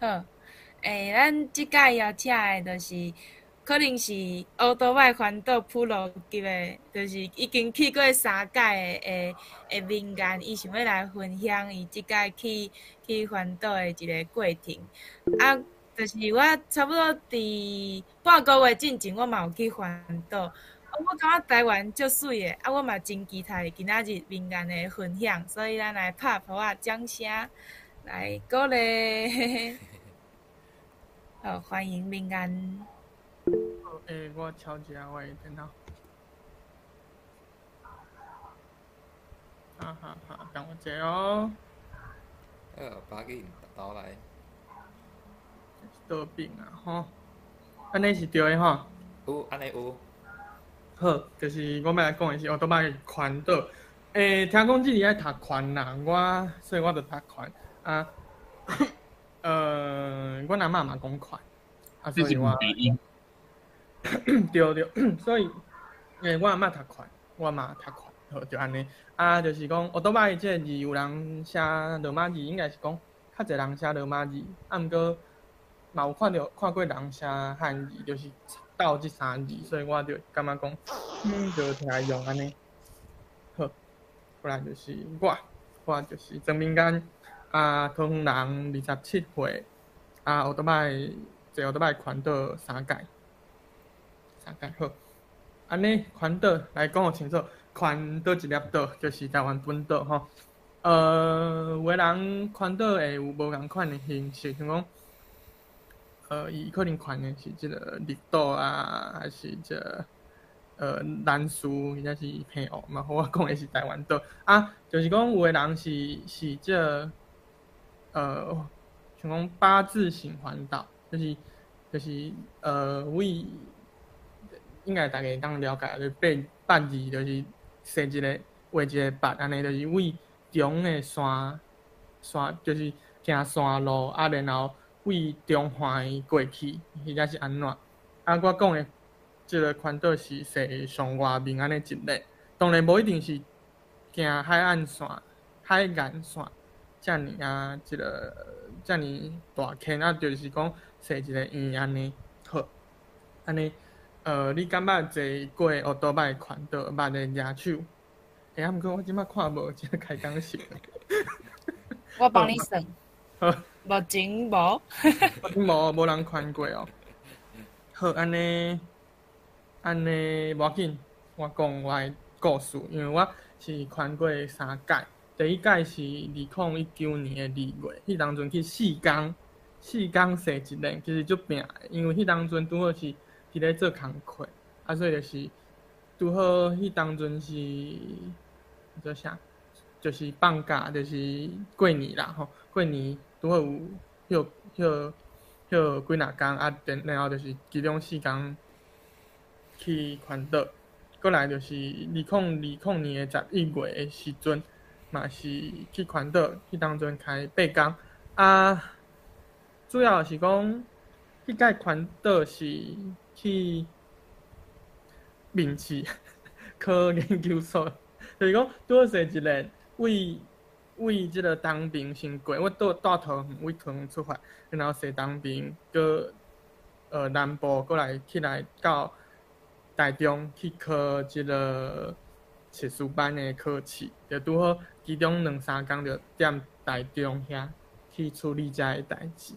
好，欸，咱這擺邀請的就是可能是歐多擺環島普羅級的，就是已經去過三擺的明彥，伊想欲來分享伊這擺去環島的一個過程。啊，就是我差不多佇半個月進前，我嘛有去環島。我感覺台灣足媠的，啊，我嘛真期待今仔日明彥的分享，所以咱來拍噗仔掌聲來鼓勵。好，歡迎明彥。好，欸，我敲一下我的電腦。哈哈哈，等我一下哦。把緊倒來。倒柄啊，吼，按呢是對的吼。有，按呢有。好，就是我欲來講的是歐多擺環島。欸，聽講這裡愛讀環啦，我所以我就讀環啊。阮阿嬤嘛講環，啊，所以我。對對，所以，欸，我阿嬤讀環，我嘛讀環，好，就按呢。啊，就是講歐多擺這個字有人寫羅馬字，應該是講較濟人寫羅馬字，啊，毋過嘛有看著看過人寫漢字，就是鬥這三字，所以我就感覺講，就摕來用按呢。好，過來就是我，我就是曾明彥，啊，桃園人，27歲，啊，歐多擺坐歐多擺環島三擺。三擺好，按呢環島來講予清楚，環佗一粒島就是台灣本島吼。有的人環島會有無仝款的形式，像講，伊可能環的是這個綠島啊，還是這個蘭嶼，或者是澎湖嘛。我講的是台灣島啊，就是講有的人是這個，像講八字形環島，就是為應該大家會當了解，就八八字就是踅一個畫一個八，按呢就是為中的山山，就是行山路啊，然後為中環過去，或者是按怎？啊，我講的這個環島是踅上外面按呢一个，當然無一定是行海岸線、海岸線遮爾啊，這個遮爾大圈啊，就是講踅一個圓按呢，好，按呢。你敢捌坐過歐多擺環島？捌的舉手。欸，啊，毋過我這擺看無這個開講時。我幫你算。好。目前無。無，無人環過哦。好，按呢，按呢，無要緊，我講我的故事，因為我是環過三擺。第一擺是2019年的2月，彼當陣去四工，四工踅一輪，其實足拚的，因為彼當陣拄好是佇咧做工課，啊，所以就是拄好彼當陣是做啥？就是放假，就是過年啦吼。過年拄好有歇歇歇幾若工，啊，然後就是其中四工去環島。過來就是2020年的11月的時陣，嘛是去環島，彼當陣開八工。啊，主要是講彼擺環島是去面試考研究所，就是講拄好踅一個為為這個東平先過，我佇桃園為桃園出發，然後踅東平，閣南部閣來起來到台中去考這個碩士班的考試，就拄好其中兩三工就踮台中遐去處理這个代誌，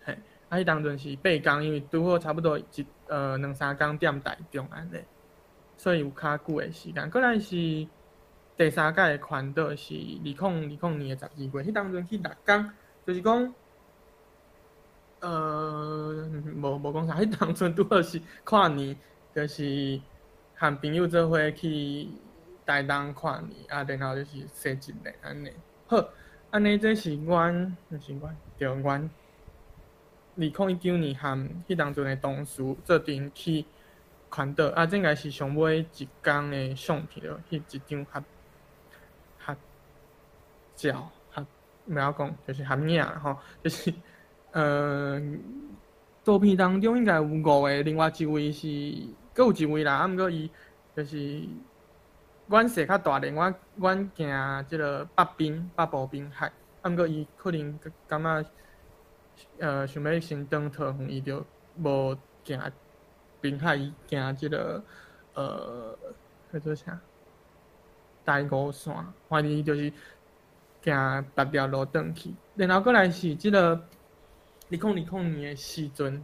嘿。啊，彼當陣是八工，因為拄好差不多一兩三工踮台中按呢，所以有較久的時間。過來是第三擺的環島是2020年的12月，彼當陣去六工，就是講，無無講啥，彼當陣拄好是跨年，就是和朋友做伙去台東跨年，啊，然後就是踅一輪按呢。好，按呢這是阮，毋是阮，對，阮。2019年和彼當陣的同事做陣去環島，啊，這應該是上尾一工的相片了，彼一張合合照，合毋曉講，就是合影吼，就是圖片當中應該有五個，另外一位是，閣有一位啦，啊，毋過伊就是阮踅較大輪，阮行這個北邊北部濱海，啊，毋過伊可能感覺。想欲先轉桃園，伊就無行濱海，伊行這个叫做啥？台五線，反正伊就是行別條路轉去。然後閣來是這个2020年的時陣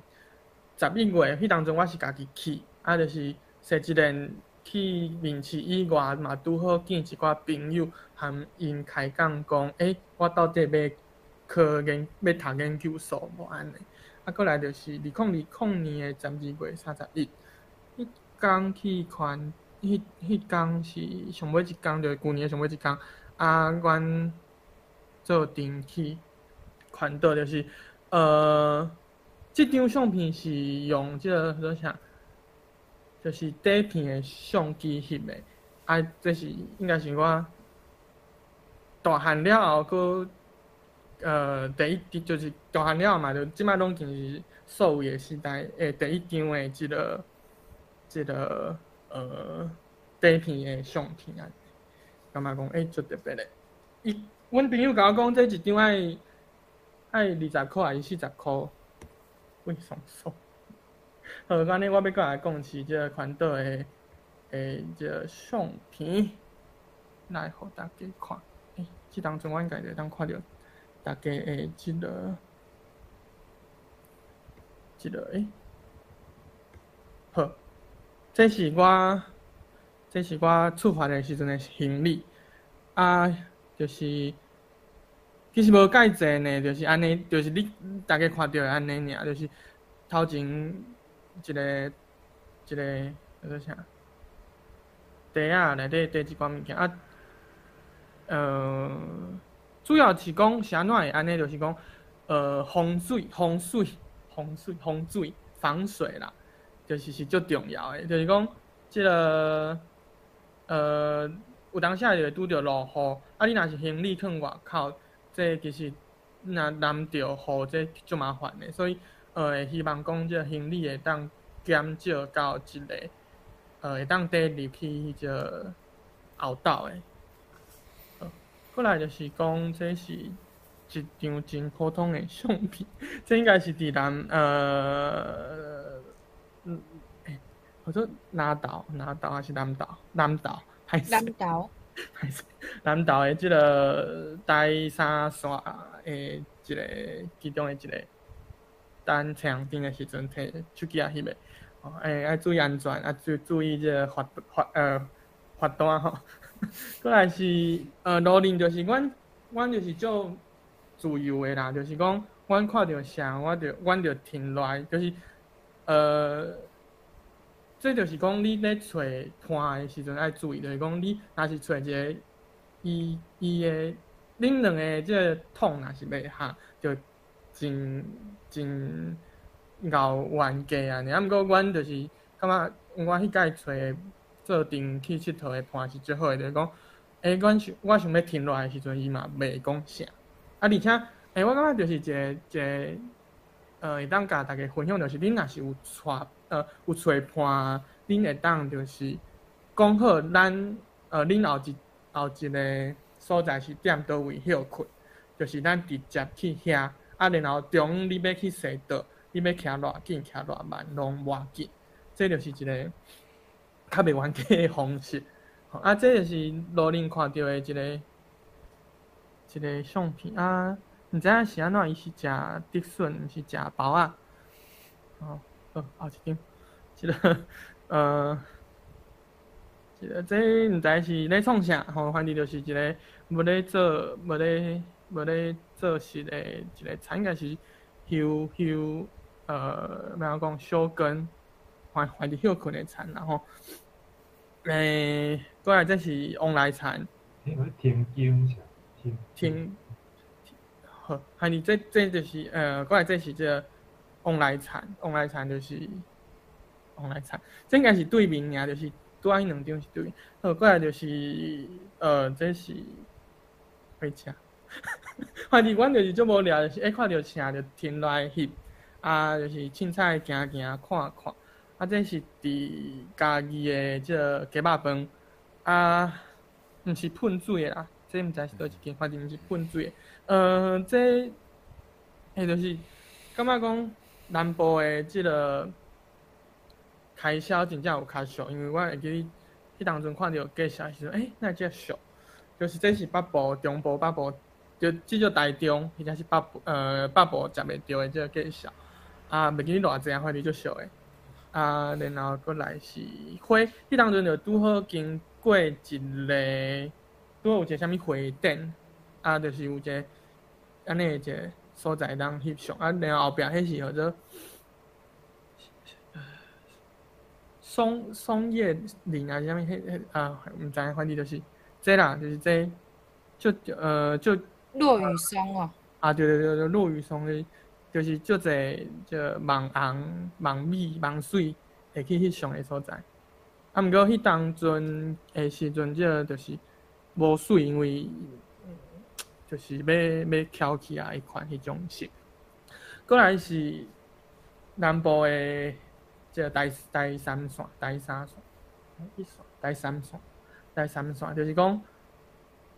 ，11月，彼當陣我是家己去，啊，就是踅一輪去面試以外，嘛拄好見一寡朋友，含𪜶開講講，欸，我到底欲考研，欲讀研究所無按呢？啊，閣來就是2020年的12月31，彼工去環，彼工是上尾一工，就是舊年的上尾一工。啊，阮做陣去環島，就是這張相片是用這个叫做啥？就是底片的相機翕的，啊，這是應該是我大漢了後，閣第一，就是大漢了後嘛，就這擺攏已經是數位的時代的第一張的這個底片的相片啊，感覺講欸，足特別的。伊，阮朋友共我講，這一張愛20箍還是40箍？喂，爽爽。好，按呢我欲閣來講是這個環島的這個相片，來予大家看。欸，這當陣我應該就會當看著大家的這個欸。好，這是我出發的時陣的行李，啊，就是其實無蓋濟呢，就是按呢，就是你大家看著的按呢爾，就是頭前一個叫做啥？袋仔內底提一寡物件啊，主要是講是按怎會按呢？就是講，防水、防水、防水、防水、防水啦，就是足重要的，就是講這个，有當時就會拄著落雨，啊，你若是行李囥外口，這其實若淋著雨，這足麻煩的，所以，會希望講這個行李會當減少到一個，會當帶入去彼個後斗的。過來就是講，這是一張真普通的相片，這應該是佇南欸，叫做南投，南投還是南投？南投，歹勢。南投。歹勢，南投的這个台三線的一个其中的一个等青紅燈的時陣，提手機仔翕的。哦，欸，愛注意安全，啊，注意這个罰單吼。過來是路輪，就是阮就是足自由的啦，就是講，阮看著啥，阮就停落來，就是這就是講你咧揣伴的時陣愛注意，就是講你若是揣一个伊伊的恁兩个這个統若是袂合，就真真𠢕冤家按呢。啊，毋過阮就是感覺我彼擺揣做陣去𨑨迌的伴是足好的，就是講，欸，我想欲停落來的時陣，伊嘛袂講啥。啊，而且，欸，我感覺就是一個會當共大家分享，就是恁若是有揣伴，恁會當就是講好，咱恁後一個所在是踮佗位歇睏，就是咱直接去遐，啊，然後中午你欲去踅倒，你欲徛偌緊，徛偌慢，攏無要緊，這就是一個較袂冤家的方式。啊，這就是路頂看著的一個相片啊，毋知影是按怎，伊是食竹筍，毋是食包仔。哦，好，後一張，這個這毋知是咧創啥吼，反正就是一個無咧做實的一個田，應該是休休欲按怎講休耕，反正歇睏的田啦吼。欸，過來這是旺來田。聽講停經是停停，好，反正這就是過來這是這個旺來田，旺來田就是旺來田，這應該是對面爾，就是拄仔彼兩張是對面。好，過來就是這是火車。反正阮就是足無聊，就是一看著車就停落來翕，啊，就是凊彩行行看看。啊，這是佇嘉義的這个雞肉飯，啊，毋是噴水的啦，這毋知是佗一間，反正毋是噴水的。這，欸，就是感覺講南部的這个開銷真正有較俗，因為我會記彼當陣看著介紹的時陣，欸，哪會遮俗？就是這是北部、中部、北部，就至少台中，或者是北部食袂著的這個介紹。啊，袂記得偌濟啊，反正足俗的。啊，然後閣來是花，彼當陣就拄好經過一个，拄好有一个啥物花展，啊，就是有一个按呢一个所在通翕相，啊，然後後壁彼是號做松葉林還是啥物？彼彼啊，毋知影，反正就是這啦，就是這，就落羽松哦。啊，對對對對，落羽松的。就是足濟這網紅、網美、網媠會去翕相的所在。啊，毋過彼當陣的時陣，這個就是無媠，因為就是欲翹起來彼款彼種色。閣來是南部的這個台三線、台三線、一線、台三線、台三線，就是講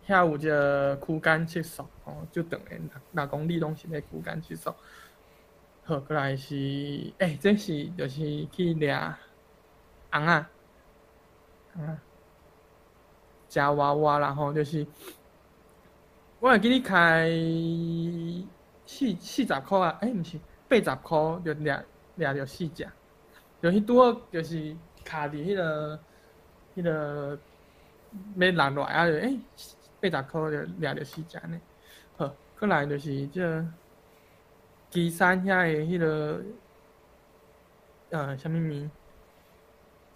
遐有這個區間測速，吼，足長的6公里攏是咧區間測速。好，閣來是，欸，這是就是去掠尪仔，尪仔，食娃娃啦吼，就是我會記得開40箍啊，欸，毋是80箍就掠著四隻，就彼拄好就是卡佇彼个欲落落來啊，就欸80箍就掠著四隻按呢。好，閣來就是這个旗山遐的彼个，啥物麵？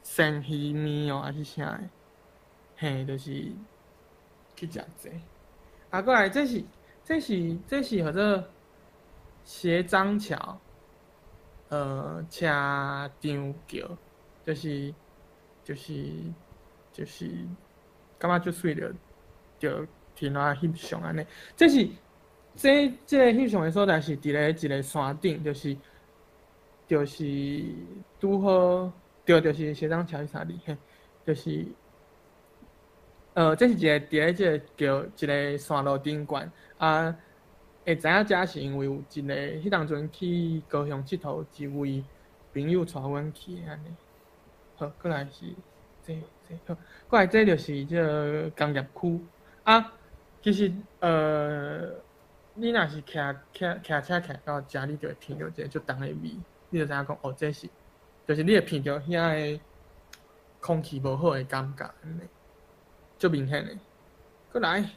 鱔魚麵哦，還是啥的？嘿，就是去食這个。啊，閣來這是號做斜張橋，車場橋，就是感覺足媠著，就停落來翕相按呢。這個翕相的所在是佇咧一個山頂，就是拄好，對，就是斜張橋彼三字，嘿，就是，這是一個佇咧這個橋一個山路頂懸，啊，會知影遮是因為有一個彼當陣去高雄𨑨迌，有一位朋友帶阮去的按呢。好，閣來是這好，閣來這就是這个工業區，啊，其實你若是騎車騎到遮，你就會聞著一个足重的味，你就知影講哦，這是，就是你會聞著遐个空氣無好的感覺，按呢，足明顯的。閣來，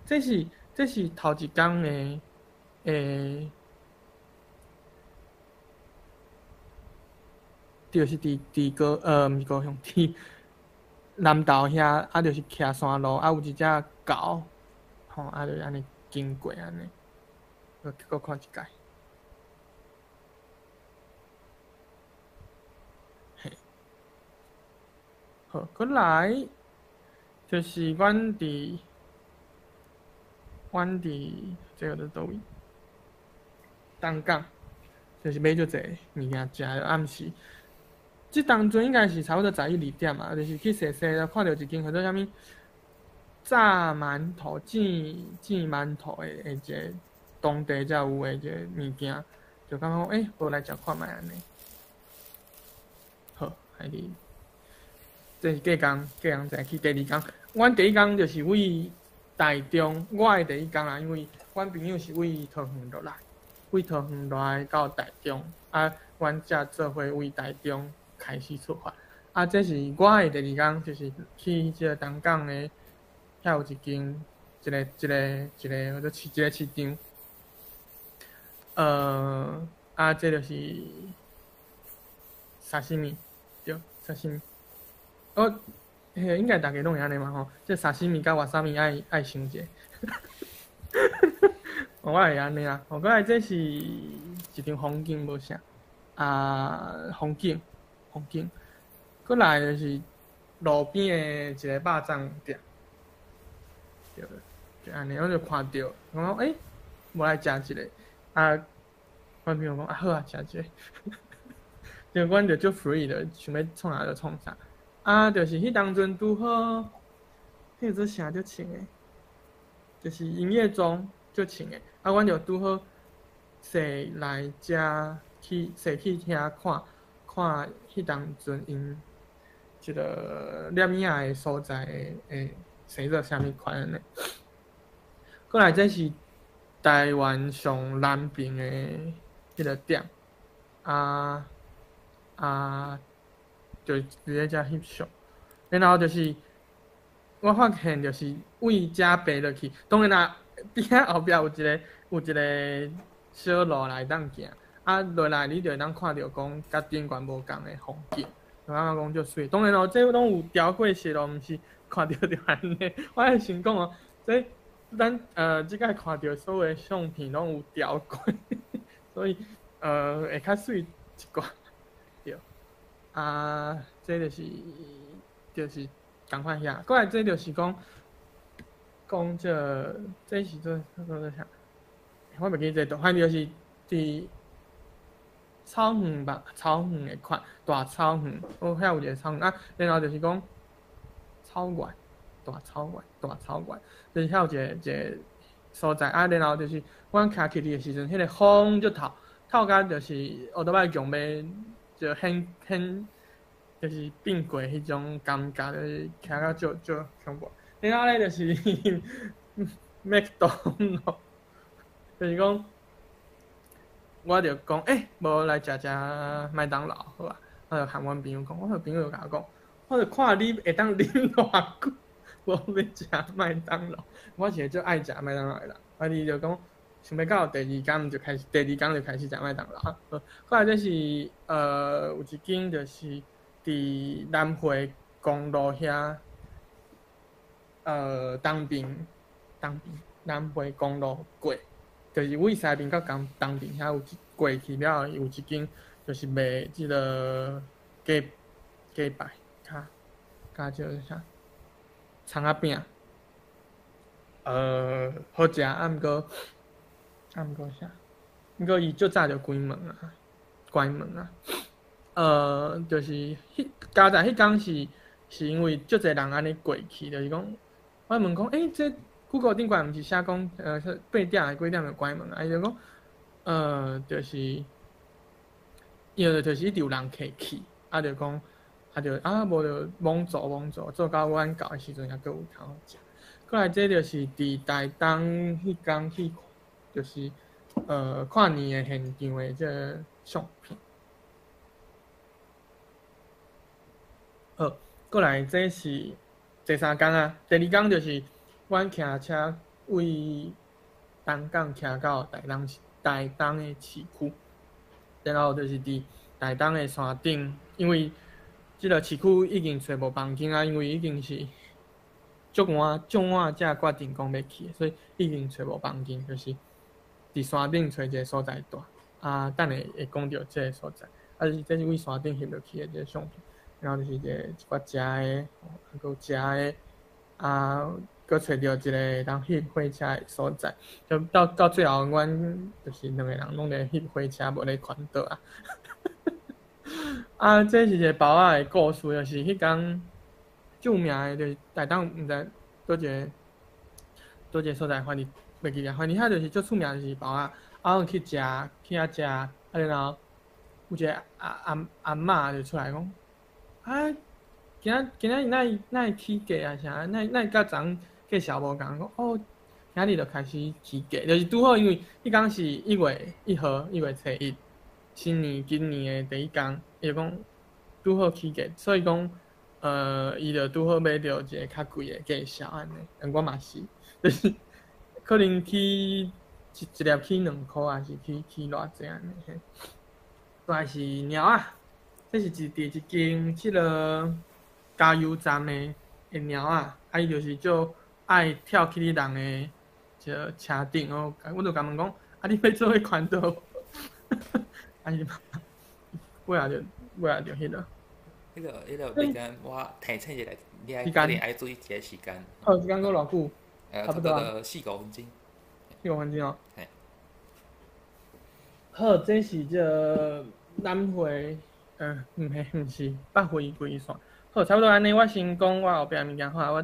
這是頭一工的，就是佇毋是高雄，佇南投遐，啊，就是徛山路，啊，有一隻狗，吼，啊，就按呢經過按呢，閣看一擺。嘿，好，閣來就是阮佇這个佇佗位？東港，就是買足濟物件食，暗時。這當陣應該是差不多11、12點啊，就是去踅踅，看著一間號做啥物炸饅頭、煎饅頭的一个當地才有的一個物件，就感覺講，欸，無來食看覓按呢。好，還佇，這是隔工，隔工再去第二工。阮第一工就是為台中，我的第一工啦，因為阮朋友是為桃園落來，為桃園落來到台中，啊，阮才做伙為台中開始出發。啊，這是我的第二工，就是去這個東港的，遐有一間，一個號做市，一個市場。啊，這就是沙西米，對，沙西米。哦，彼个應該逐家攏會按呢嘛吼，這沙西米佮瓦薩米愛想者。我會按呢啊，哦，閣來這是一張風景無啥，啊，風景，風景。閣來就是路邊的一個肉粽店，對，就按呢，我就看著，我講欸，無來食一个，啊，阮朋友講啊好啊，食一个，對，阮就足 free 的，想欲創啥就創啥，啊，就是彼當陣拄好，彼個做啥足穿的，就是營業中足穿的，啊，阮就拄好踅來遮去踅去遐看看，彼當陣𪜶這个攝影的所在會生做啥物款按呢。過來這是台灣上南邊的彼个點，啊啊，就佇咧遮翕相。然後就是我發現就是位遮爬落去，當然啦，邊仔後壁有一個小路來當行，啊落來你就會當看著講佮頂懸無仝的風景，就感覺講足媠。當然咯，這攏有雕過色咯，毋是看著就按呢。我愛先講哦，這咱這擺看著所有的相片攏有雕過，所以會較媠一寡。對，啊，這就是仝款遐。過來這就是講講這這是做做啥？我袂記這段，反正就是佇草園吧，草園的款大草園，哦，遐有一個草園啊，然後就是講草原，大草原，大草原，就是遐有一個一個所在啊，然後就是阮徛起去的時陣，彼個風就透透甲就是烏多擺強欲就很很就是變過彼種感覺，就是徛甲足足恐怖。然後咧就是麥當勞，就是講，我就講，欸，無來食食麥當勞好啊。我就含阮朋友講，我個朋友就共我講，我就看你會當忍偌久，無欲食麥當勞。我是個足愛食麥當勞的人，啊，伊就講，想欲到第二工就開始，第二工就開始食麥當勞。好，過來這是有一間就是佇南迴公路遐，東邊東邊南迴公路過，就是位西邊到東東邊遐有一過去了後，有一間就是賣這个雞雞排，較較這個啥蔥仔餅，好食，啊毋過啊毋過啥？毋過伊足早就關門啊，關門啊。就是彼加在彼工是是因為足濟人按呢過去，就是講，我問講，欸，這 Google 頂懸毋是寫講，8點還幾點就關門啊？伊就講，就是，伊就是一直有人客去，啊，就講，啊就啊無就罔做罔做，做到阮到的時陣猶閣有通好食。過來這就是佇台東彼工去，就是跨年的現場的這个相片。好，過來這是第三工啊，第二工就是阮騎車位東港騎到台東市，台東的市區，然後就是佇台東的山頂，因為這个市區已經揣無房間啊，因為已經是足晚足晚才決定講欲去，所以已經揣無房間，就是佇山頂揣一个所在住。啊，等下會講著這个所在，啊，是這是位山頂翕落去的這个相片。然後就是一個一寡食的，啊，閣有食的，啊，閣揣著一個會當翕火車的所在。就到到最後，阮就是兩个人攏咧翕火車，無咧環島啊。啊，這是一個包仔的故事，就是彼工著名的，就是台東毋知佗一个佗一个所在，反正袂記得，反正遐就是足出名，就是包仔。啊，阮去食，去遐食，啊，然後有一個阿阿阿嬤就出來講。啊，今仔今仔日哪會哪會起價啊？啥？哪哪會佮昨昏價數無仝？講哦，今仔日就開始起價，就是拄好，因為彼工是1月1號，1月初1，新年今年的第一工，伊就講拄好起價，所以講，伊就拄好買著一個較貴的價數按呢。我嘛是，就是可能起一一粒起2箍，還是起起偌濟按呢？嘿，還是貓仔。這是一佇一間這个加油站的的貓仔，啊伊就是足愛跳去人的這个車頂哦，我就共問講，啊你欲做伙環島？啊伊尾仔就尾仔就彼个。彼个彼个時間我提醒一下，你愛可能愛注意一下時間。好，時間閣偌久？差不多四五分鐘。四五分鐘哦。嘿。好，這是這个南迴。毋是毋是，北回歸線。好，差不多按呢。我先講我後壁物件，好，我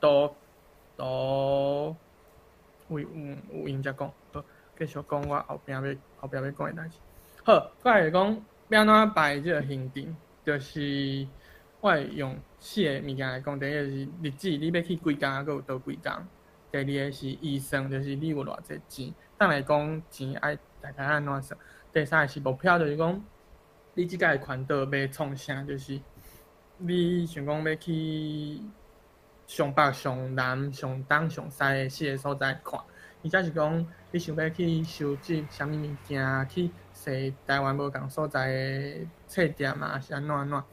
圖圖有有有閒才講。好，繼續講我後壁欲講的代誌。好，過來講欲按怎排這個行程，就是我會用四个物件來講。第一个是日子，你欲去幾工，閣有佗幾工。第二个是預算，就是你有偌濟錢。等來講錢愛大概按怎算。第三个是目標，就是講你這擺環島欲創啥，就是你想講欲去上北、上南、上東、上西的四个所在看，或者是講你想欲去收集啥物物件，去踅台灣無仝所在的冊店啊，是按怎按怎。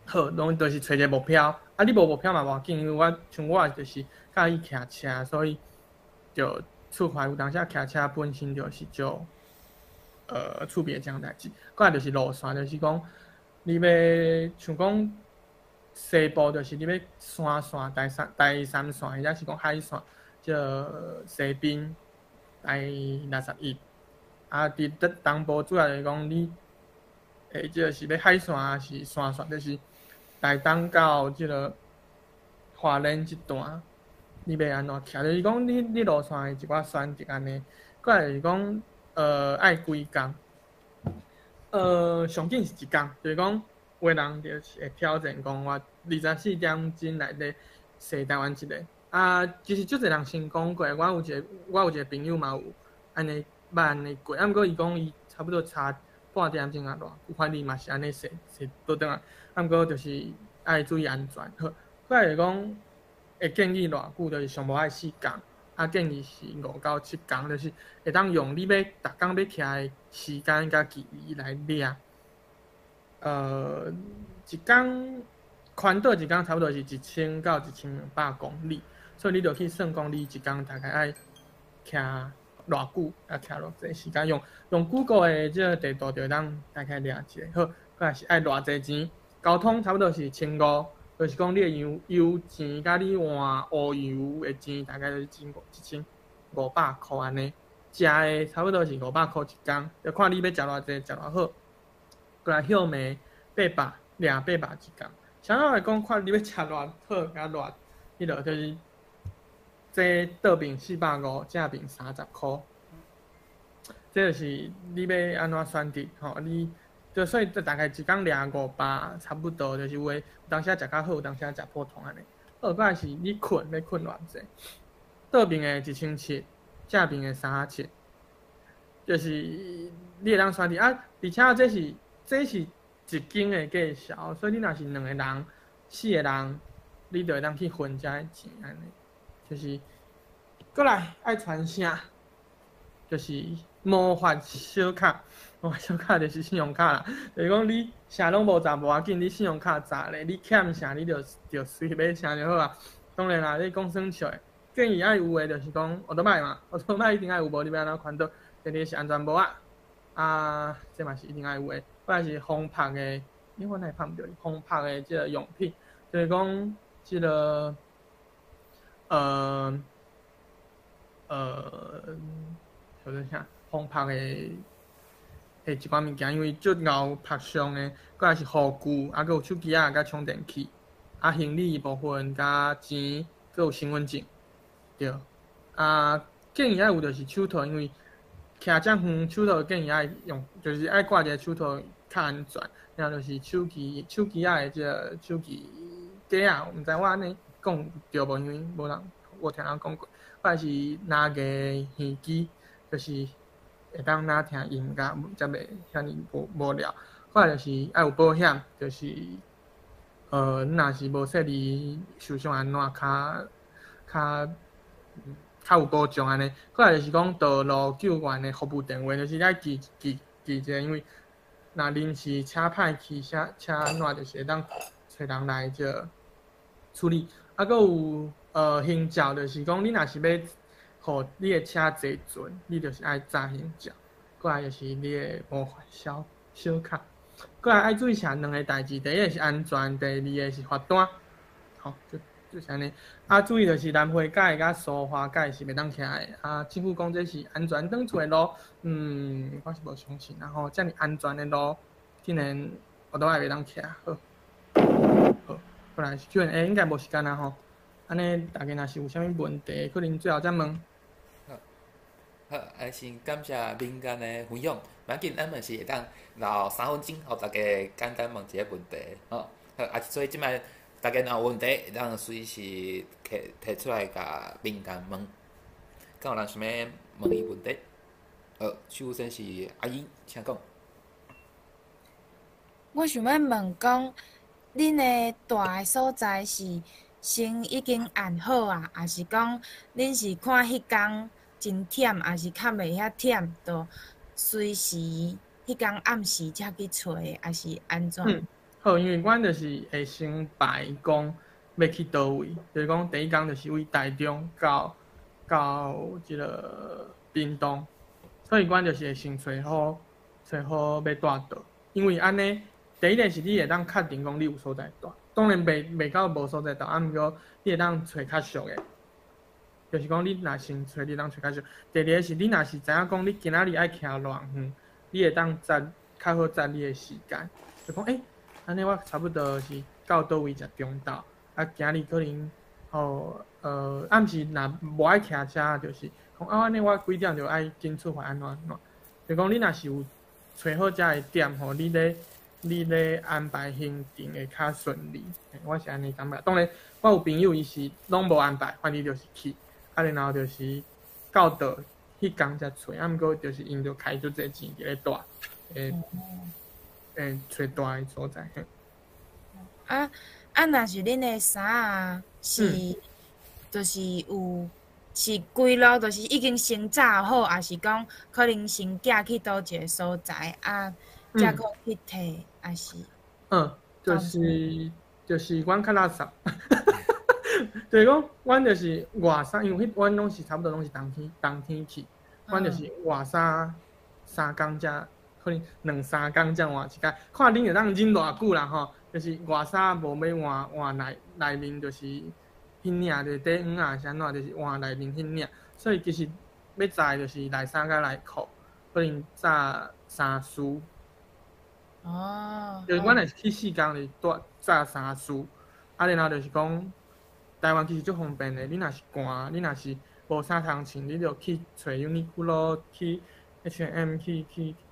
好，攏就是揣一个目標。啊，你無目標嘛無要緊，因為我像我就是佮意騎車，所以就出發有當時騎車本身就是足趣味的一項代誌。過來就是路線，就是講你欲像講西部，就是你欲山線、台三線，或者是講海線，這個西濱台61。啊，佇東部主要就是講你，這個是欲海線抑是山線，就是台東到這個花蓮這段，你欲按怎騎？就是講你路線的一寡選擇按呢。過來就是講，愛幾工？上緊是一工，就是講有的人就是會挑戰講我24點鐘內底踅台灣一下。啊，其實足濟人成功過，我有一個朋友嘛有按呢捌按呢過，啊，毋過伊講伊差不多差半點鐘啊偌久，反正嘛是按呢踅踅倒轉來，啊，毋過就是愛注意安全。好，過來就是講會建議偌久，就是上無愛4工，啊，建議是5到7工，就是會當用你欲逐工欲騎的時間佮距離來量。一工環島一工差不多是1000到1200公里，所以你就去算講你一工大概愛騎偌久，啊，騎偌濟時間，用 Google 的這個地圖就會當大概量一下。好，過來是愛偌濟錢，交通差不多是1500，就是講你的油錢佮你換烏油的錢，大概就是1500箍按呢。食的差不多是500箍一工，就看你欲食偌濟，食偌好。過來歇暝八百，掠八百一工。啥來講，看你欲食偌好，佮偌，彼落就是這倒爿450，正爿30箍。這就是你欲按怎選擇吼？你就所以大概一工掠500，差不多就是有的有當時食較好，有當時食普通按呢。好，過來是你睏欲睏偌濟？倒爿的1700，正爿的37，就是你會當選擇啊。而且這是一間的價數，所以你若是兩個人、四個人，你就會當去分這个錢按呢。就是過來愛傳啥？就是魔法小卡，魔法小卡就是信用卡啦。就是講你啥攏無賺無要緊，你信用卡紮咧，你欠啥你就隨買啥就好啊。當然啦，你講耍笑的，建議愛有的就是講歐多擺嘛，歐多擺一定愛有，無你欲按怎環島？第二個是安全帽仔，啊，這嘛是一定愛有的。過來是防曝的，我哪會拍毋著？防曝的這個用品，就是講這個，叫做啥？防曝的一寡物件，因為足𠢕曝傷的，過來是護具，啊，閣有手機仔佮充電器，啊，行李部分佮錢，閣有身份證，對。啊，建議愛有就是手套，因為騎遮遠，手套建議愛用，就是愛掛一个手套較安全。然後就是手機仔的這個手機架仔，毋知我按呢講對無？因為無人無聽人講過。過來是藍牙耳機，就是會當若聽音樂，才袂遐爾無無聊。過來就是愛有保險，就是你若是無細膩受傷按怎較較較有保障按呢。過來就是講道路救援的服務電話，就是愛記記記一下，因為若臨時車歹去，車按怎，就是會當揣人來這個處理。啊，閣有行照，就是講你若是欲予你的車坐船，你就是愛紮行照。過來就是你的魔法小卡。過來愛注意啥兩个代誌，第一个是安全，第二个是罰單。吼，就是按呢。啊，注意就是南迴改佮蘇花改是袂當騎的。啊，政府講這是安全轉厝的路，我是無相信啦吼。遮爾安全的路，竟然我都愛袂當騎。好，好，過來是 Q&A，應該無時間啦吼。按呢，大家若是有啥物問題，可能最後再問。好，好，啊先感谢民間的分享，無要緊，咱嘛是會當留3分鐘，予大家簡單問一个問題，吼。好，啊，所以這擺大家若有問題，會當隨時提提出來共民間問。敢有人想欲問伊問題？好，首先是阿英，請講。我想欲問講，恁的蹛的所在是先已經按好啊，抑是講恁是看彼工真忝，抑是較袂遐忝，就隨時彼工暗時才去揣，抑是按怎？嗯，好，因為阮就是會先排講欲去佗位，就是講第一工就是為台中到到這个屏東，所以阮就是會先揣好揣好欲蹛佗，因為按呢，第一个是你會當確定講你有所在蹛，當然袂袂到無所在蹛，啊毋過你會當揣較俗的，就是講你若先揣，你會當揣較俗。第二个是你若是知影講你今仔日愛徛偌遠，你會當節較好節你的時間，就講欸，按呢我差不多是到佗位食中晝，啊今日可能吼暗時若無愛騎車，就是講啊按呢我幾點就愛緊出發按怎按怎，就講你若是有揣好遮个點吼，你咧安排行程會較順利，我是按呢感覺。當然，我有朋友伊是攏無安排，反正就是去，啊然後就是到佗彼工才揣，啊毋過就是𪜶就開足濟錢佇咧蹛，會會揣蹛的所在。啊啊，若是恁的衫啊，是就是有是規路就是已經先紮好，抑是講可能先寄去佗一个所在啊，才閣去提，抑是？嗯，就是阮較垃圾，就是講阮就是外衫，因為彼阮攏是差不多攏是冬天冬天去，阮就是外衫3工才可能兩三工才換一工，看恁會當忍偌久啦吼，就是外衫無欲換換內內面就是彼領就是短衫啊是按怎，就是換內面彼領，所以其實欲紮的就是內衫佮內褲，可能紮三絲。就是阮若是去4工，就蹛紮三絲，啊，然後就是講，台灣其實足方便的，你若是寒，你若是無衫通穿，你就去揣 Uniqlo、去 H&M、去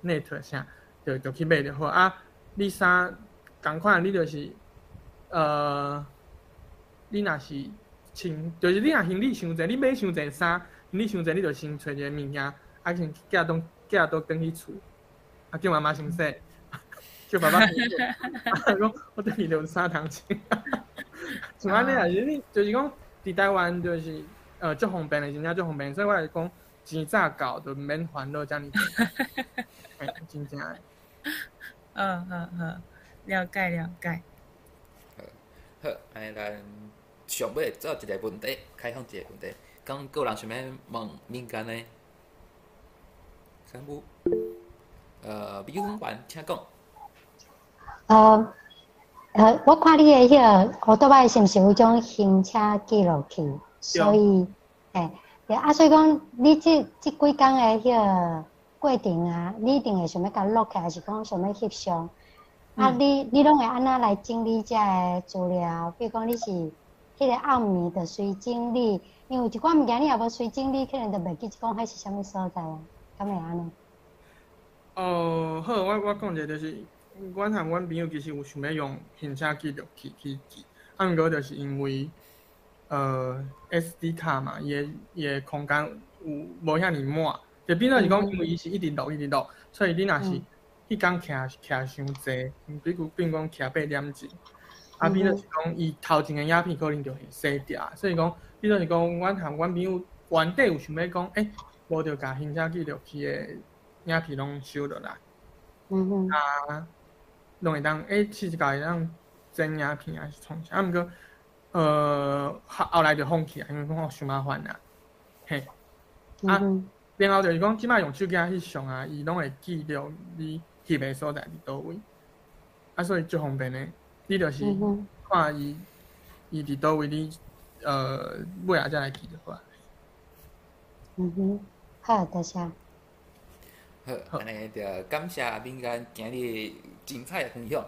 Net 啥，就去買就好。啊，你衫仝款，你就是，你若是穿，就是你若行李傷濟，你買傷濟衫，行李傷濟，你就先揣一个物件，啊，先寄倒寄倒轉去厝，啊，叫媽媽先洗。叫爸爸先洗，啊，講我轉去就有衫通穿，像按呢啊，是你就是講，佇台灣就是足方便的，真正足方便，所以我來講錢早到就毋免煩惱遮爾濟，嘿，真正的。嗯嗯嗯，了解了解。好，好，按呢咱上尾做一个問題，開放一个問題，敢閣有人想欲問民間的？敢有？美粉員，請講。我看你的彼个烏多擺是毋是有種行車記錄器？所以，嘿，對啊，所以講你這這幾工的彼个過程啊，你一定會想欲共錄起來，還是講想欲翕相？啊你，你攏會按怎來整理這个資料？比如講你是彼个暗暝就隨整理，因為有一寡物件你若無隨整理，可能就袂記講彼是啥物所在啊，敢會按呢？哦，好，我講一下，就是，阮和阮朋友其實有想欲用行車記錄器去記，啊，毋過就是因為，SD 卡嘛，伊的空間有無遐爾滿，就變做是講，因為伊是一直錄一直錄，所以你若是彼工徛徛傷濟，比如比如講徛8點鐘，啊，變做是講伊頭前的影片可能就會洗掉，所以講變做是講，阮和阮朋友原底有想欲講，欸，無就共行車記錄器的影片攏收落來，啊，攏會當欸，試一共會當剪影片還是創啥，啊，毋過，後後來就放棄啊，因為講傷麻煩啊，嘿，啊，然後就是講，這擺用手機翕相啊，伊攏會記錄你翕的所在佇佗位，啊，所以足方便的，你就是看伊伊佇佗位，你尾仔才來記就好啊。嗯哼，好，多謝。好，按呢就感謝民間今日精彩的分享。